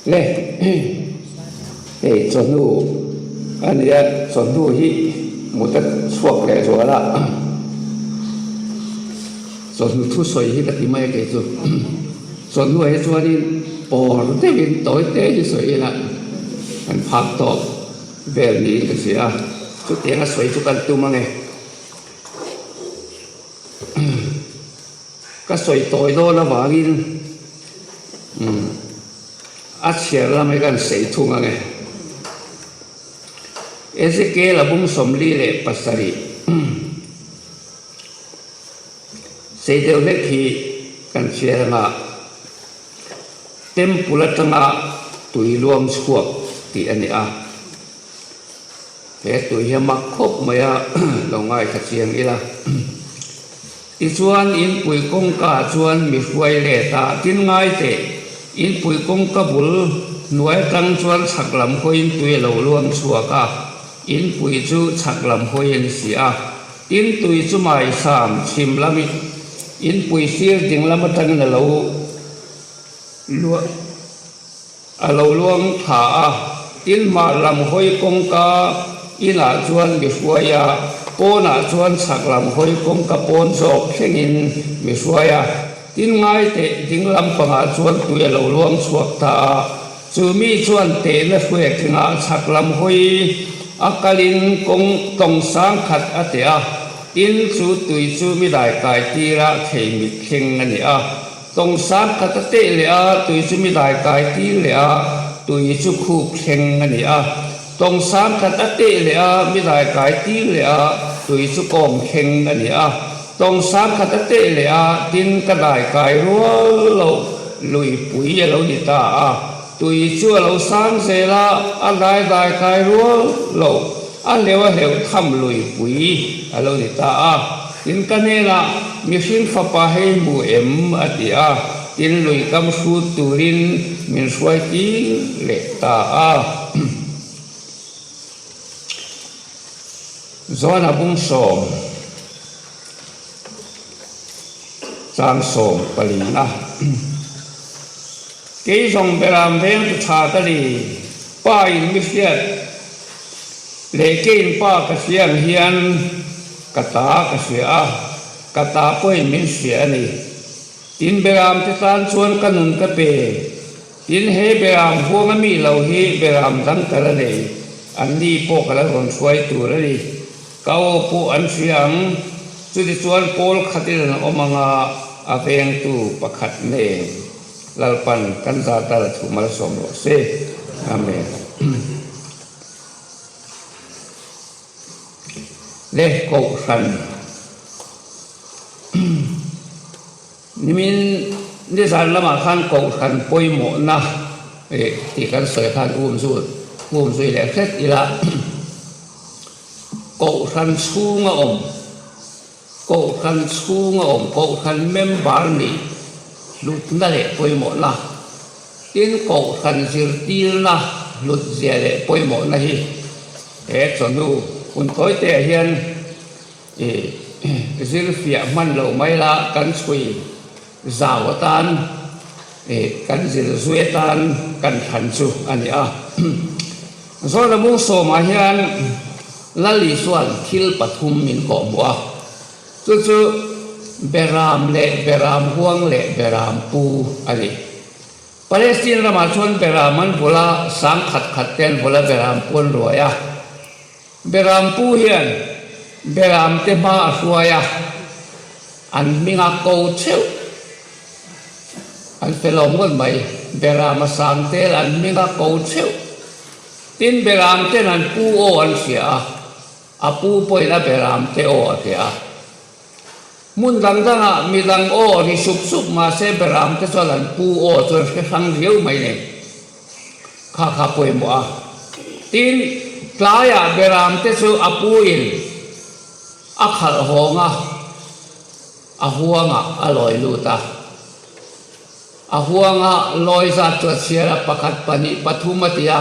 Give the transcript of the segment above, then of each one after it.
Le hei chawhnu a nia chawhnu hi mut a chhuak leh zual a chawhnu thusawi hi ka ti mai a kei chu chawhnu ah hi chuanin pawr deuhin tawi te hi sawi ila kan phak tawk vel niin ka hria a chutianga sawi chu kan tum ange. Ka sawi tawi dawn avangin a chhiar lam hi kan sawi thung ang e. Ezekiel a bung 47 sei deuh hlek hi kan chhiar anga Temple atanga tui luang chhuak tih a ni a. He tui hi a mak khawp mai a, lo ngaithla chiang ila. Tichuan, inpui kawngka chuan mi hruai let a, tin ngai teh, inpui kawngka bul hnuai atang chuan chhak lam hawiin tui a lo luang chhuak a, inpui chu chhak lam hawi a ni si a. Tin, tui chu maisam chhim lam inpui sir ding lam atangin a lo luang. A lo luang tha a, tin hmar lam hawi kawngka inah chuan mi hruai a, pawnah chuan chhak lam hawi kawngka pawn zawk thlengin mi hruai a, tin ngai teh ding lam pangah chuan tui a lo luang chhuak ta a, chu mi chuan tehna hruai thlengah chhak lam hawi a kalin kawng tawng sang khat a teh a, tin chu tui chu mi daikai tira thei mit thleng a ni a. Tawng sang khat a teh leh a, tui chu mi dai kai tir leh a, tui chu khup thleng a ni a. Tawng sang khat a teh leh a, mi dai kai tir leh a, tui chu kawm thleng a ni a. Tawng sang khat a teh leh a, tin ka dai kai rual loh luipui a lo ni ta a. Tui chu a lo sang zel a, a dai dai kai rual loh a hleuh a hleuh tham luipui a lo ni ta a. Tin ka hnenah, Mihring fapa hei hmu em? a ti a, tin lui kam hrut turin min hruai tir leh ta a. John-a bung sawm chang sawm palina. Kei zawng beram veng tu tha ka ni, pa in mi hriat leh keiin pa ka hria ang hian ka ta ka hria a, ka ta pawhin min hria a ni. Tin beram te tan chuan ka nun ka pe, tin he beram huang a mi lo hi beram dang ka la nei, an ni pawh ka la rawn hruai tur a ni. Ka aw pawh an hria ang, chutichuan pawl khatin an awm anga a vengtu pakhat nen Lalpan kan zat a la thu malsawm rawh se. Amen. Le Kohhran Nimin nizan lamah khan Kohhran pawimawhna tih kan sawi khan um zui um zui leh hret ila. Kohhran chhunga awm, Kohhran chhunga awm, Kohhran member nih hlutna leh pawimawhna, tin Kohhran zirtirna hlutzia leh pawimawhna hi he chawhnu hun tawiteah hian ih zirfiah hman lo mai la kan chhui zau atan ih kan zir zui atan kan thlan chu a ni a. Zawrna mung sawmah hian Lal Isua'n thil pathum min kawhhmuh a, chu chu Beram leh Beram huang leh Beram pu a ni. Palestine ramah chuan Beram an vul a, sang khat khat te an vul a, Beram pu an ruai a. Beram pu hian Beram te hma a hruai a, an hming a ko theuh. An fel awm ngawt mai. Beram a sang tel an hming a ko theuh. Tin Beram ten an pu aw an hria a, a pu pawhin a Beram te aw a hria a. Hmun dang dangah mi dang aw ri sup sup mahse Beram te chuan an pu aw chu an hre hrang riau mai nei. Kha kha pawimawh a. Tin tlaiah Beram te chu a pu in a khalh hawng a. A huangah a lawi lut a. A huanga lawi zat chu a chhiar a, pakhat, pahnih, pathum a ti a.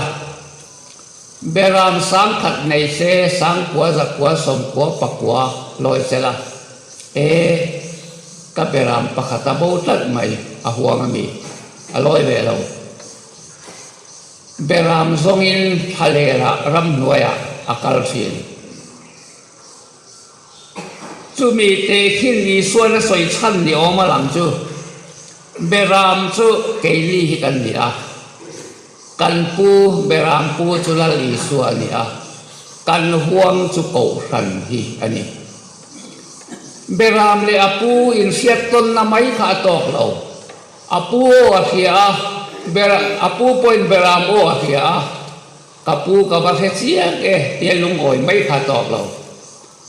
Beram sangkhat nei se, sangkua, zakua, sawmkua, pakua lawi se la. E, ka beram pakhat a bo tlat mai, a huang a mi, a lawi ve lo. Beram zawngin thlalerah ramhnuaiah a kal thin. Chumi tehkhin Isuan a sawi chhan ni awm a lang chu, Beram chu keini hi kan ni a, kan pu Beram pu chu Lal Isua a ni a, kan huang chu Kohhran hi a ni. Beram leh a pu inhriat tawnna mai kha a tawk lo. A pu aw a hria a, Ber a pu pawhin Beram aw a hria a, Ka pu ka va hre chiang e tia lungawi mai kha tawk lo.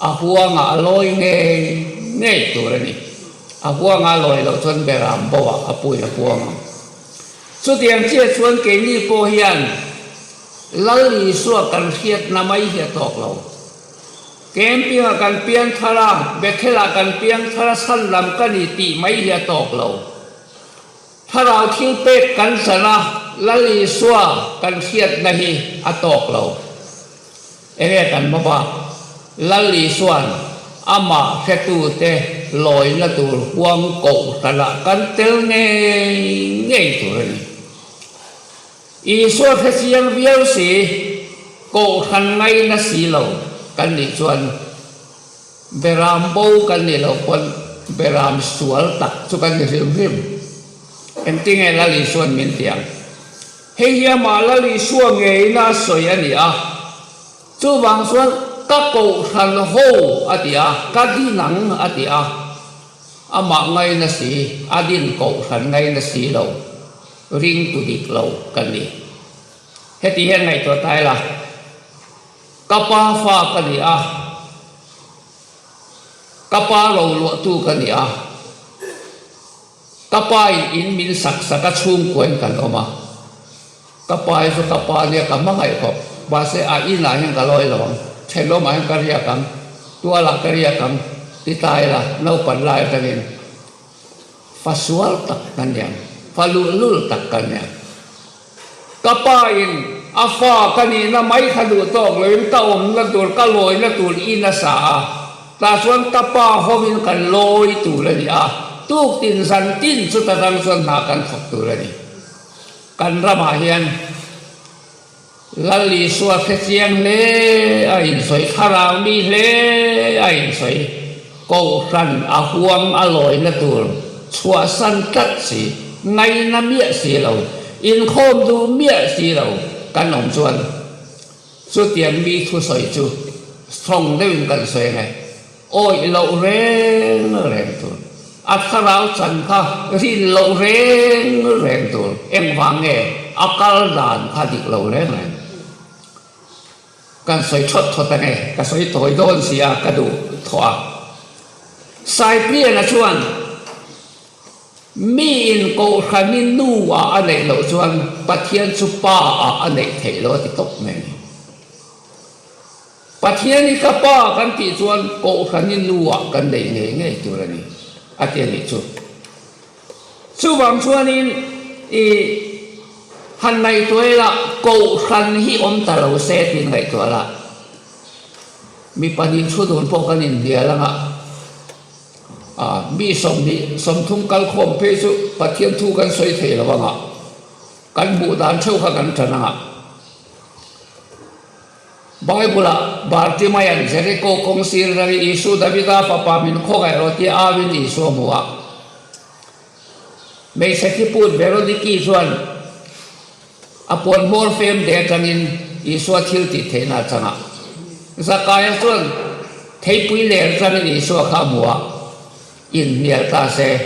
A huangah a lawi ngei ngei tur a ni. A huangah a lawi loh chuan Beram bo ah a puin a puang ang. Chutiang chiah chuan keini pawh hian Lal Isua kan hriatna mai hi a tawk lo. Camping-ah kan piang thar a, Bethel-ah kan piang thar a, chhan lam ka ni tih mai hi a tawk lo. Thlarau thil pek kan chan a, Lal Isua kan hriatna hi a tawk lo. Enge kan hma bak? Lal Isua'n amah hretute lawina tur huang kohhranah kan tel ngei ngei tur a ni. Isua hre chiang viau si, kohhran ngaina si lo kan nih chuan beram bo kan nih loh pawn beram sual tak chu kan ni hrim hrim. Engtinge Lal Isua'n min ti ang? Hei hi amah Lal Isua ngeina a sawi a ni a, chuvang chuan ka kohhran ho a ti a, ka dinang a ti a, amah ngaina si, a din kohhran ngaina si lo. Ringtu dik lo ka ni. Heti hian ngaihtuah ta ila, ka pa fa ka ni a, ka pa roluahtu ka ni a, ka pa in in min sak sak a chhungkuain kan awm a, ka pa hi chu ka pa nia ka hmangaih khawp, mahse a inah hian ka lawi lo ang, thenawmah hian ka riak ang, tualah ka riak ang ti ta ila, naupan lai atangin. Fa sual tak ka nia, fa luhlul tak ka nia. Ka pa in a fa ka nihna mai kha duh tawk loin ka awmna tur, ka lawina tur in a sa a, tah chuan ka pa hovin kan lawi tur a ni a, tuktin zan tin chuta tang chuan hna kan thawk tur a ni. Kan ramah hian Lal Isua hre chiang hle a insawi, thlarau mi hle a insawi, Kohhran a huang a lawina tur chhuahsan tlat si, ngaina miah si lo, inkhawm duh miah si lo kan awm chuan chutiang mi thusawi chu strong deuhin kan sawi ange. Awih loh reng reng tur, a thlarau chan kha rin loh reng reng tur, engvang nge a kal dan kha dik lo reng reng. Kan sawi thawt thawt ange, ka sawi tawi dawn si a, ka duh thawh a. Saipliana chuan mi in Kohhranin nu ah a neih loh chuan Pathian chu pa ah a neih theih loh a ti tawp mai a ni. Pathian hi ka pa kan tih chuan Kohhran hi nu ah kan neih ngei ngei tur a ni, a ti a nih chu. Chuvang chuanin i han ngaihtuah ila Kohhran hi awm ta lo se tiin ngaihtuah la, mi pahnih thu dun pawh kan inhnial anga, mi 20, 30 kalkhawm phei chu Pathian thu kan sawi thei lo anga, kan hmuh dan theuh kha kan tan anga. Bible-ah Bartimaia'n Jeriko kawng sir rari Isu Davida fapa min khawngaih rawh tia auin Isua hmu a. Hmeichhe thiput Veroniki chuan a puan hmawr fem de atangin Isua thil tih theihna a chang a. Zakaia chuan theipui ler atangin Isua kha a hmu a, inhnial ta se.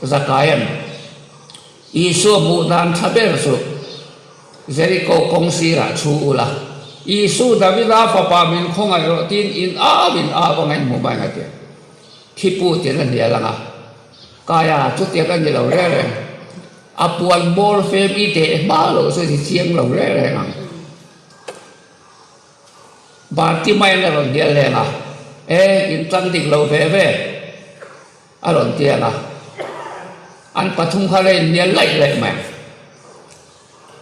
Zakaia'n Isua hmuh dan tha ber chu Jeriko kawng sirah chhu ula, Isu Davida fapa min khawngaih rawh tiin in au in au a ngaihmuh mai nga tia thipu tiin a hnial ang a, Kaia chutiang a ni lo reng reng, a puan bawr fem i teh hma loh chu i chiang lo reng reng ang. Bartimaian a rawn hnial leng a, E, in tang dik lo ve ve. A rawn ti ang a, an pathum kha la inhnial laih laih mai.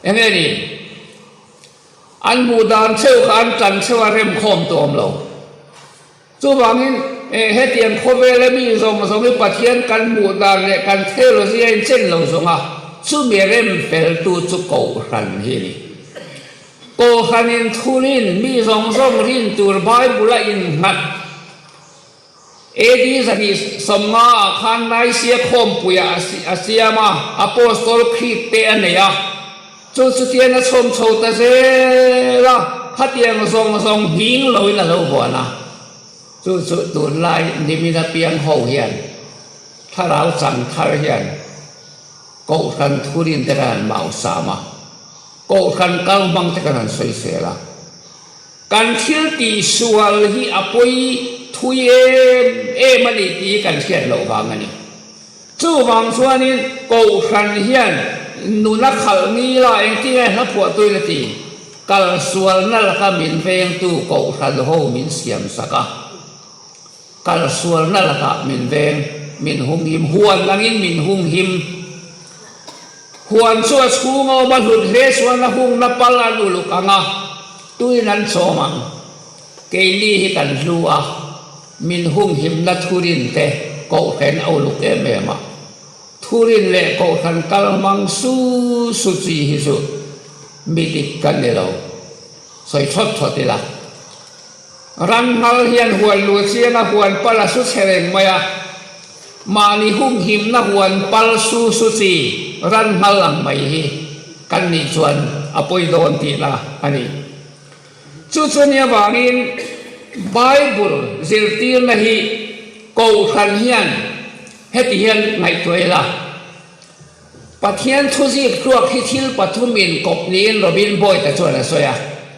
Enge ni? An hmuh dan cheu kha an tan cheu a remkhawm tawm lo. Chuvangin hetiang khawvela mi zawng zawng hi Pathian kan hmuh dan leh kan theology a inchen lo zawng a, chumi rem feltu chu Kohhran hi a ni. Kohhranin thurin mi zawng zawng rin tur Bible-a innghat AD 250 ah khan Nicaea khawmpuiah a siam a, Apostol Creed te a nei a. Chu chutian a chhawm chho ta zel a, khatiang zawng zawng nghing loin a lo vuan a. Chu chu tunlai nimin apiang ho hian thlarau chang thar hian Kohhran thurin te kan han mausam a, Kohhran kal hmang te kan han sawisel a. Kan thil tihsual hi a pawi thui em em a ni tih kan hriat loh vang a ni. Chuvang chuanin Kohhran hian nuna khalh ngila engtin nge hla phuahtuin a ti? Kal sualna laka min vengtu Kohhran ho min siam sak a. Kal sualna lakah min veng, min humhim, huan angin min humhim. Huan chu a chhung a awm a, hlut hle chuan a hungna pal an uluk ang a, tuin an chawm ang. Keini hi kan hlu a, min humhimna thurin te Kohhran a uluk em em a. Thurin leh Kohhran kal hmang su su chi hi chu mi dik kan ni lo, sawi thawt thawt ila. Ranghal hian huan lu chiang a huan pal a su chhe reng mai a, mahni humhimna huan pal su su chi ranghal ang mai hi kan nih chuan a pawi dawn tihna a ni. Chu chu ni avangin Bible zirtirna hi Kohhran hian heti hian ngaihtuah ila, Pathian thuzik hluak hi thil pathumin kawp niin Robin Boyd-a chuan a sawi a,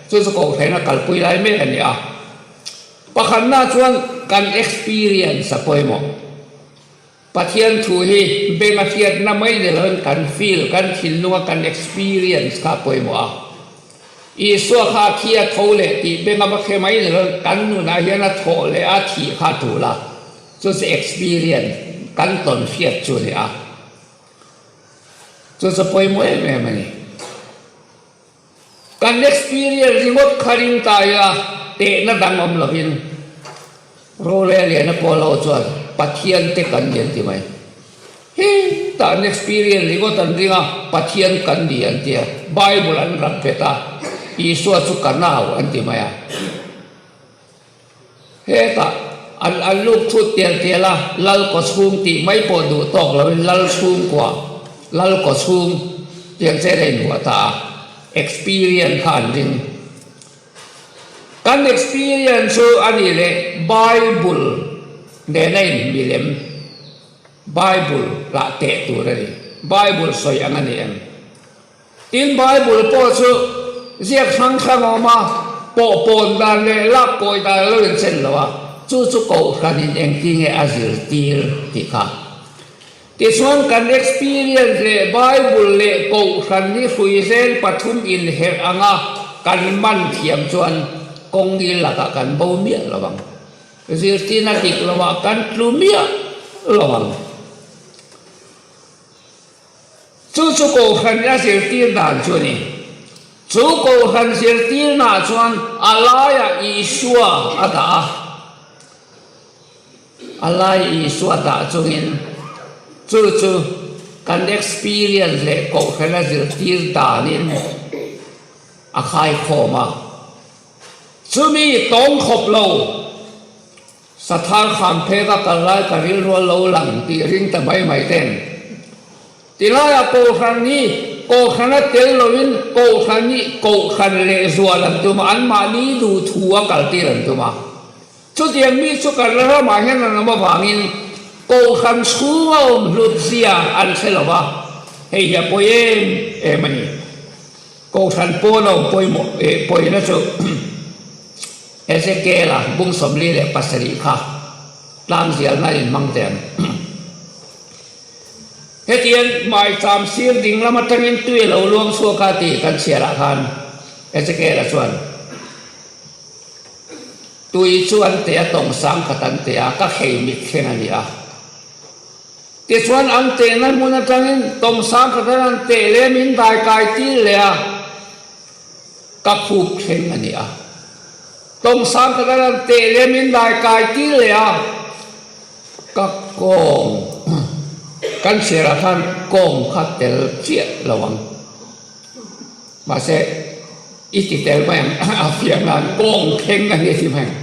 chu chu kohhran a kalpui lai mek a ni a. Pakhatna chuan kan experience a pawimawh. Pathian thu hi beng a hriatna mai ni loin kan feel, kan thinlunga kan experience kha a pawimawh a. Isua kha a thi a tho leh tih beng a va hre mai ni loin kan nunah hian a thawh leh a thih kha a tul a, chu chu experience kan tawn hriat chu a ni a. Chu chu pawimawh em em a ni. Kan experience ringawt kha ring ta ila tehna dang awm lovin Rorel liana pawl ho chuan Pathian te kan ni an ti mai. Hi tah an experience ringawt an ring a, Pathian kan ni an ti a, Bible an rap bet a, Isua chu ka nau an ti mai a. Hetah an an luk thut tial tial a, Lal kawchhung tih mai pawh duh tawk loin Lal chhungkua, Lal kawchhung tiang chen a inbuah ta a, experience kha an ring. Kan experience chu a nih leh Bible nena inmilem, Bible lah teh tur a ni, Bible sawi ang a ni em? Tin, Bible pawh chu ziak hrang hrang a awm a, pawh pawn dan leh lak kawi dan a lo inchen lo a, chu chu Kohhranin engtin nge a zirtir tih kha. Tichuan, kan experience leh Bible leh Kohhran hi hruizen pathum inherh anga kan man thiam chuan kawng ngil lakah kan bo miah lo ang. Zirtirna dik lovah kan tlu miah lo ang. Chu chu Kohhran a zirtir dan chu a ni. Chu Kohhran zirtirnaah chuan a laiah Isua a dah a. A lai Isua dah chungin chu chu kan experience leh Kohhran a zirtir danin a khaikhawm a. Chumi tawng khawp lo. Sathar kham phek a kal lai ka rilru a lo lang tih ring ta mai mai ten. Tilaiah Kohhran hi Kohhran a tel loin Kohhran hi Kohhran lehzual an tum a, anmahni duh thu a kaltir an tum a. Chutiang mi chu kan ramah hian an awm avangin Kohhran chhunga awm hlut zia an hre lo va, hei hi a pawi em em a ni. Kohhran pawn a awm pawimawh eh pawina chu. Ezekiela bung 47 kha tlangzialna in hmang teh ang. Hetiang maicham sir ding lam atangin tui a lo luang chhuak a tih kan chhiarah khan Ezekiela chuan tui chu an teh a, tawng sang khat an teh a, ka khei mit thleng a ni a. Tichuan an tehna hmun atangin tawng sang khat an han teh leh min daikai tir leh a. Ka khup thleng a ni a. Tawngsang ka kan han teh leh min dai kai tir leh a, ka kawng kan chhiarah khan kawng kha tel chiah lo ang. Mahse. I ti tel mai ang, a fiah nan kawng thleng a ni a ti mai ang.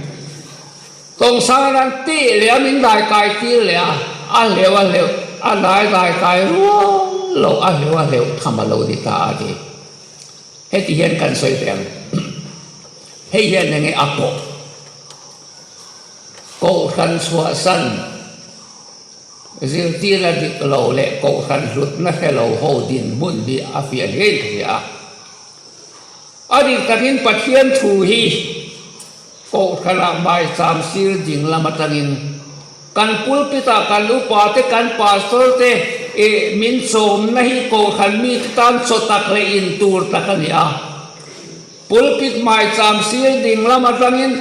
Tawng sang an tih leh a min dai kai tir leh a, a hleuh a hleuh, a dai dai kai rual lo, a hleuh a hleuh tham a lo ni ta a ti. Heti hian kan sawi ve ang. Hei hian enge a pawh? Kohhran chhuahsan zirtirna dik lo leh kohhran hlutna hre lo ho dinhmun hi a fiah hlein ka hria a. A dik takin Pathian thu hi kohhranah maicham sir ding lam atangin kan pulpit-ah kan upa te kan pastor te ih min chawmna hi kohhran mite tan chaw tak leh in tur tak a ni a. Pulpit maicham sir ding lam atangin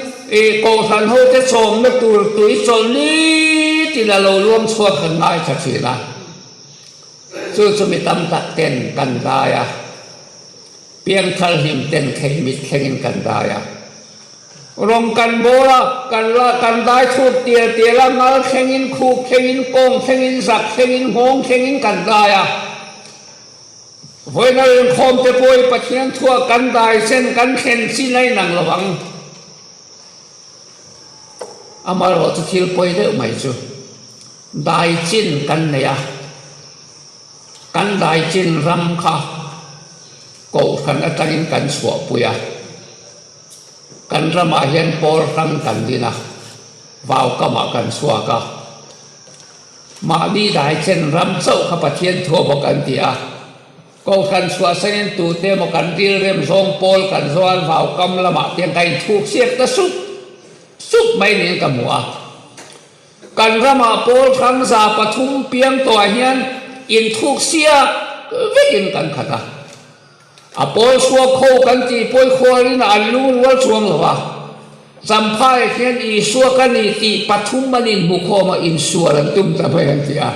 ih kohhran hote chawmna tur tui chawlh nitin a lo luang chhuak kan ngaithla thin a. Chu chu mi tam tak ten kan dai a, piangthar hlim ten khei mit thlengin kan dai a. Rawng kan bawl a, kan la kan dai chhuk tial tial a, ngal thlengin, khuk thlengin, kawng thlengin, zak thlengin, nghawng thlengin kan dai a. Vawiina inkhawm te pawh hi Pathian thuah kan dai sen kan thlen chin a inang lo ang. Amaherawh chu thil pawi deuh mai chu dai chin kan nei a, kan dai chin ram kha kohhran atangin kan chhuahpui a, kan ramah hian pawl hrang kan din a, vaukamah kan chhuak a. Mahni daichen ram chauh kha Pathian thu a bawk an ti a. Kohhran chhuahsanin tute emaw kan rilrem zawng pawl kan zawn vaukam lamah tiang ka inthuk siak ta sup sup mai niin ka hmu a. Kan ramah pawl hrangza pathum piang tawhah hian inthuk siak vekin kan khat a. A pawl chhuak ho kan tih pawi khuarin an lu rual chuang lo a, Champhai hian Isua ka ni tih pathum an inhmu khawm a, insual an tum ta mai an ti a.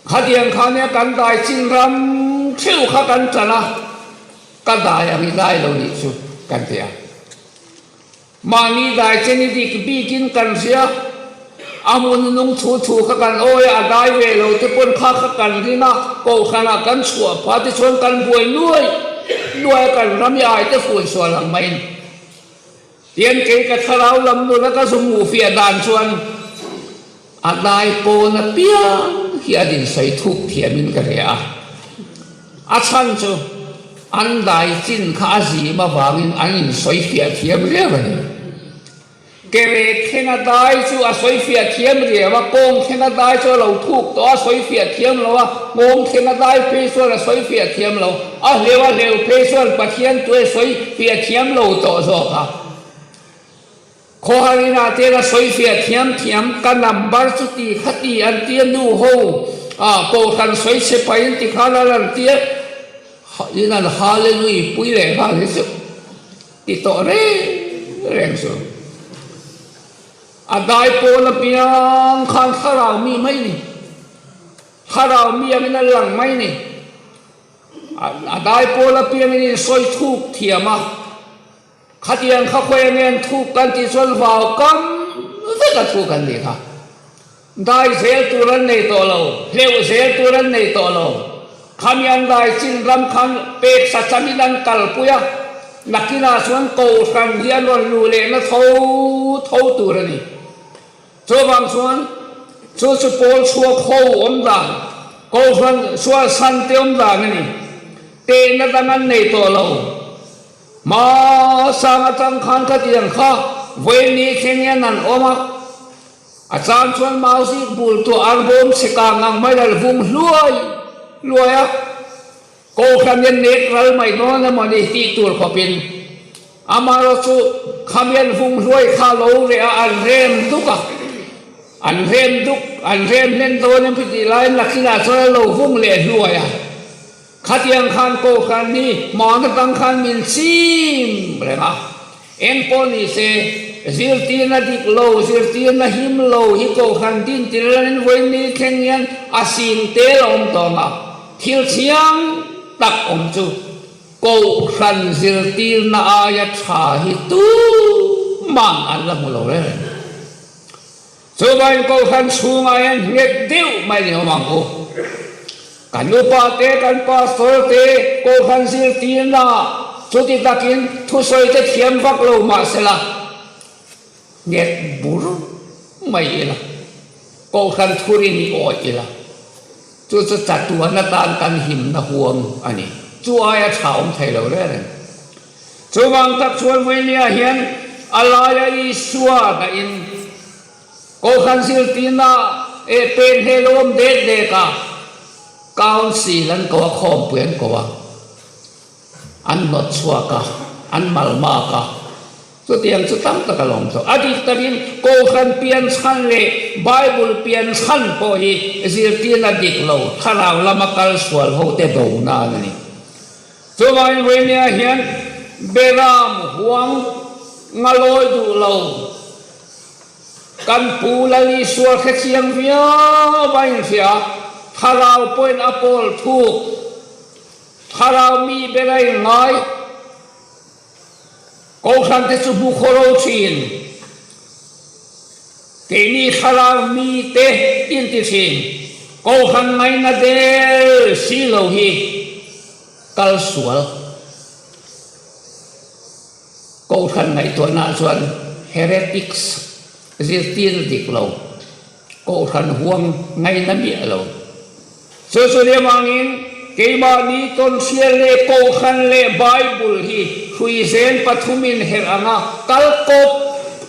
Khatiang kha nia kan dai chin ram theuh kha kan chan a, ka dai ang i dai lo nih chu kan ti a. Mahni dai chen i dik bikin kan hria, a hmun nung thu thu kha kan awi a, a dai ve lo te pawn kha kha kan rin a, kohhranah kan chhuah phah te chuan kan buai nuai nuai a, kan ram i ai te fun sual ang maiin. Tian kei ka thlarau lam nuna ka zu hmuh fiah dan chuan a dai pawn apiang hi an insawi thuk thiamin ka hria a. A chhan chu an dai chin kha a zim avangin an insawi fiah thiam riau a ni. Kerek thlenga dai chu a sawi fiah thiam riau a, kawng thlenga dai chu a lo thuk tawh a, sawi fiah thiam lo a, nghawng thlenga dai phei chuan a sawi fiah thiam lo, a hleuh a hleuh phei chuan Pathian tue sawi fiah thiam lo tawh zawk a. Khawhar inah te la sawi fiah thiam thiam ka number chu ti kha ti an tia nu ho ah kohhran sawi chhe pahin ti khan a lan tia in an hallelui pui leh nghal hi chu ti tawh reng reng chu a dai pawn apiang khan thlarau mi mai ni thlarau mi angin a lang mai ni a dai pawl apiangin in sawi thuk thiam a. Khatiang kha khawi enge an thuk kan tih chuan vau kam vek a thuk an nih kha. Dai zel tur an nei tawh lo, hleuh zel tur an nei tawh lo. Khami an dai chin ram khan pek sa chamin an kalpui a, nakinah chuan kohhran hi an rawn luh lehna tho tho tur a ni. Chuvang chuan chu chu pawl chhuak ho awm dan, kohhran sualsan te awm dan a ni. Tehna dang an nei tawh lo. Hmasang atang khan ka ti ang kha, vawiin thleng hian an awm a, a chang chuan mau zik bul tuah ar bawm chhe kang ang mai lal vung hluai hluai a, kohhran hian nek ral mai dawn emaw ni tih tur khawpin amaherawh chu khamian vung hluai kha lo reh a an rem duk a, an rem duk an rem hlen dawn emaw tih laiin nakinah chuan a lo vung leh hluai a. Khatiang khan kohhran hi hmaan atang khan min chim reng a, eng pawh ni se, zirtirna dik lo, zirtirna him lo hi kohhran din tir lanin vawiin thleng hian a sing tel a awm tawng a, thil thiang tak awm chu kohhran zirtirna aia tha hi tuman an la hmu lo reng reng. Chuvangin Kohhran chhungah hian nghet deuh mai ni awm ang u. Kan upa te, kan pastor te Kohhran zirtirna. Chuti takin thusawi te thiam vak lo mah sela, nghet bur mai ila, Kohhran thurin i awih ila, chu chu chatuan atan kan himna huam a ni. Chu aia tha awm thei lo reng reng. Chuvang tak chuan Vawinia hian a laia Isua dahin Kohhran zirtirna eh pen hle lo awm dek dek a, Council an ko a, khawmpui an ko a, an hnawt chhuak a, an malmak a, chutiang chu tam tak a lawm tawh. A dik takin Kohhran pian chhan leh Bible pian chhan pawh hi zirtirna dik lo, thlarau lama kal sual hote do nan a ni. Chuvangin Vawinia hian Beram huang nga lawi duh lo kan pu Lal Isua hrechiang viau a inhria, thlarau pawhin a pawl thuk, thlarau mi ber a inngai, Kohhran te chu hmu khaw ro thin, keini thlarau mi te inti thin, Kohhran ngaina der si lo hi kal sual. Kohhran ngaihtuahna chuan heretics zirtir dik lo, Kohhran huang ngaina miah lo. Chu chu nia vangin keimahni tawnhriat leh Kohhran leh Bible hi hruizen pathumin herh anga kal kawp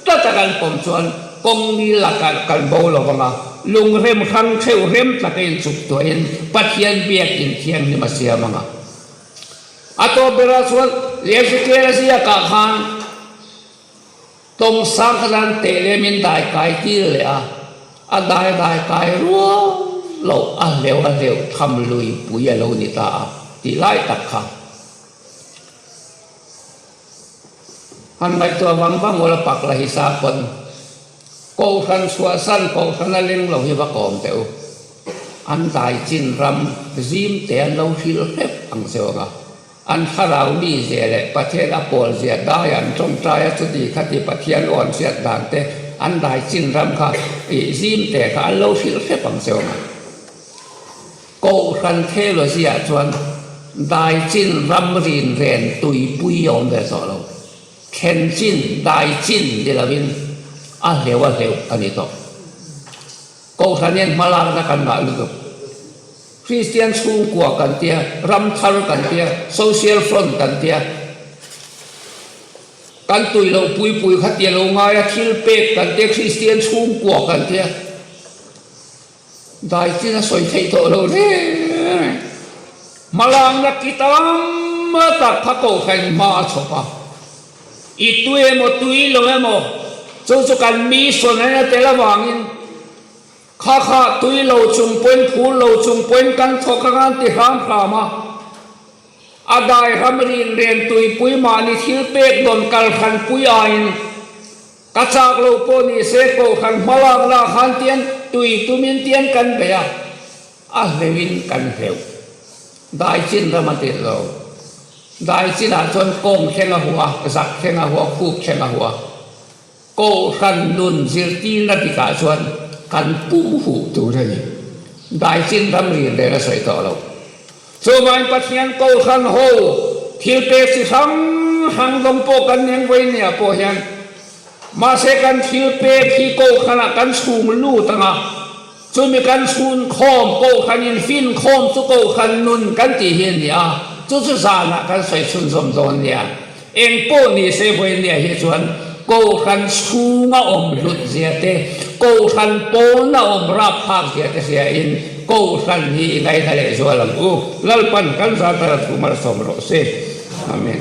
tlat a kan pawm chuan kawng ni lakah kan bo lo vang a, lungrem hrang theuh rem taka inchuk tuahin Pathian biak inthianghlim a siam ang a. A tawp berah chuan Ezekiel-a ziakah khan Tawng sang kha zan teh lem in dai kai tir leh a, a dai dai kai rual loh a hleuh a hleuh tham lui pui a lo ni ta a tih lai tak kha han ngaihtuah vang vang ula pak la hi sa pawn Kohhran chhuahsan Kohhran a leng lo hi va kawm teh u. An dai chin ram zim te an lo hrilh hrep ang che awng a. An thlarau mi zia leh Pathian a pawl zia dai an tawngtai a chuti khati Pathian awn hriat dan te an dai chin ram kha ih zim te kha an lo hrilh hrep ang che awm a. Kohhran theology ah chuan dai chin ram rin ren tuipui a awm ve tawh lo. Thlen chin dai chin ni lovin a hleuh a hleuh a ni tawh. Kohhran hian hmalakna kan ngah lutuk. Kristian chhungkua kan tia, ram thar kan tia, social front kan tia, kan tui loh pui pui kha tia lo ngai a, thil pek kan tia, Kristian chhungkua kan tia, dai chin a sawi theih tawh lo reng reng. Hmalakna ki tam tak kha kohhran hma a chhawp a, i tui emaw tui lo emaw chu chu kan mission a nia tel avangin, Kha kha tui lo chung pawhin phur lo chung pawhin kan thawk anga an ti hram hram a. A dai ram rin ren tuipui mahni thil pek dawn kal hran pui aiin ka chak lo pawh ni se kohhran hmalak lah khan tian tui tumin tian kan bei a, a hleuhin kan hleuh. Dai chin ram a tirh lo. Dai chinah chuan kawng thleng a hua, zak thleng a hua, khup thleng a hua. Kohhran nun zirtirna dikah chuan kan pum huh tur a ni. Daichin ramri reng a sawi tawh lo. Chuvangin Pathian Kohhran ho thil pek chi hrang hrang dawng pawh kan eng vawinia pawh hian mahse kan thil pek hi Kohhranah kan chhung lut ang a, chumi kan chhun khawm Kohhranin fin khawm chu Kohhran nun kan tih hi a ni a, chu chu zanah kan sawi chhunzawm dawn nia. Eng pawh ni se vawinia hi chuan Kohhran chhunga awm hlut zia te, Kohhran pawna awm rapthlak zia te hriain Kohhran hi i ngaihna leh zual ang u. Lalpan kan zar tara thu malsawm rawh se. Amen.